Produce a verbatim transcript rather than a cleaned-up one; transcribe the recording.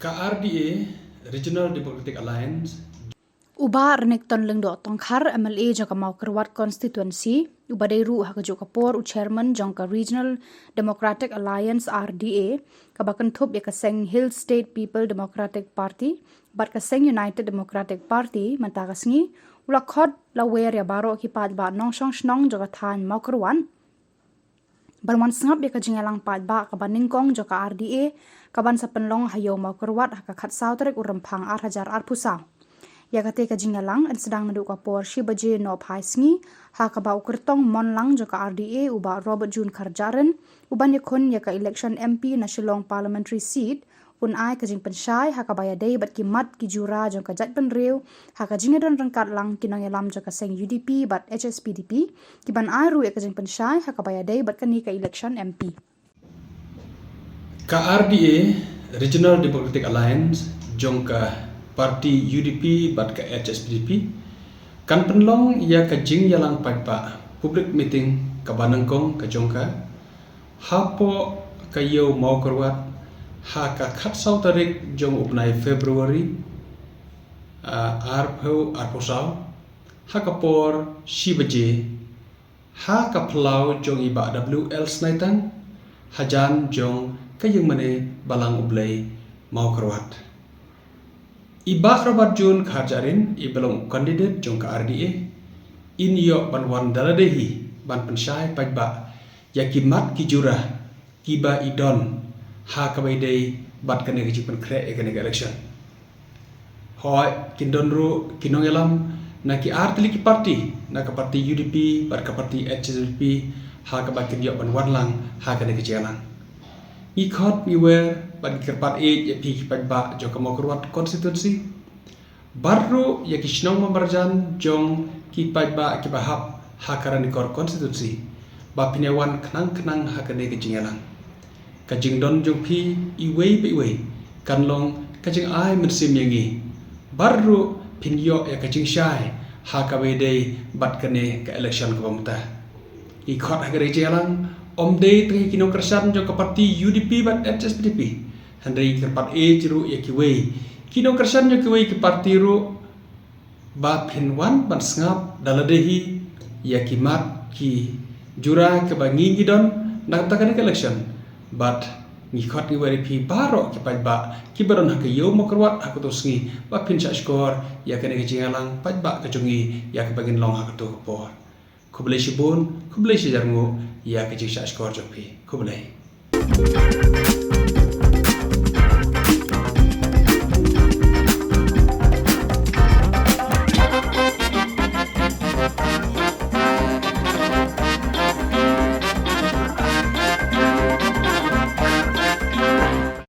Ka R D A, Regional Democratic Alliance. U Bah Renikton Lyngdoh Tongkhar, M L A jong ka Mawkyrwat Constituency, uba dei ruh ha kajuh ka por u Chairman jong ka Regional Democratic Alliance, R D A, kaba kynthup ïa ka seng Hill State People Democratic Party bad ka seng United Democratic Party, mynta ka sngi u la khot la wer ïa baroh ki paidbah nongshong shnong jong ka thaiñ Mawkyrwat ban wan sngap ïa ka jingïalang paidbah kaba nyngkong jong ka R D A, kaban sa pynlong ha Ïew Mawkyrwat ha ka khatsaw tarik u Rymphang ar hajar arphew saw. Ïa katei ka jingïalang yn sdang naduh ka por shi baje nohphai sngi, ha kaba u kyrtong mon lang jong ka R D A, u Bah Robert June Kharjahrin, uban ïakhun ïa ka election M P na Shillong Parliamentary Seat, un ai ka jingpynshai ha kaba ïadei bad ki mat ki jura jong ka jaitbynriew ha ka jingïadon ryngkat lang ki nongïalam jong ka seng U D P bad H S P D P, kiban ai ruh ïa ka jingpynshai ha kaba ïadei bad kane ka election M P. Ka R D A, Regional Democratic Alliance, jong ka party U D P bad ka H S P D P, kan pynlong ïa ka jingïalang paidbah, public meeting, kaba nyngkong ka jong ka hapoh ka Ïew Mawkyrwat ha ka khatsaw tarik jong u bnai February, ah, arphew arphew saw, ha ka por shi baje, ha ka phyllaw jong i Bah W L Snaitang, hajan jong ka Ïingmane Balang U Blei Mawkyrwat. I Bah Robert June Kharjahrin, iba long u candidate jong ka R D A, in ïoh ban wan da lade hi ban pynshai paidbah ïa ki mat ki jura kiba i don ha kaba ïadei bad kane ka jingpynkhreh ïa kane ka election. Hooid, kin don ruh ki nongïalam na ki ar tylli ki party, na ka party U D P bad ka party H S P D P, ha kaba kin ïoh ban wan lang ha kane ka jingïalang. Ngi khot ngi wer bad ngi kyrpad ïeit ïa phi ki paidbah jong ka Mawkyrwat Constituency, bad ruh ïa ki shnong ba marjan jong ki paidbah kiba hap ha ka Ranikor Constituency, ba phin ïa wan khnang khnang ha kane ka jingïalang. Ka jingdon jong phi iwei pa iwei kan long ka jingai mynsiem ïa ngi, bad ruh phin ïoh ïa ka jingshai ha kaba ïadei bad kane ka election kaba mynta. Ngi khot ha kane ka jingïalang ym dei tang ïa ki nongkyrshan jong ka party U D P bad H S P D P, hynrei ngi kyrpad ïeit ruh ïa kiwei ki nongkyrshan jong kiwei ki party ruh, ba phin wan ban sngap da lade hi ïa ki mat ki jura kiba ngi ngi don na ka bynta kane ka election. Bad ngi khot ngi wer ïa phi baroh ki paidbah kiba don ha ka Ïew Mawkyrwat ha kato ka sngi, ba phin shah shkor ïa kane ka jingïalang paidbah ka jong ngi ïa kaba ngin long ha kato ka por. Khublei shibun, khublei shihajar nguh ïa ka jingshah shkor jong phi. Khublei.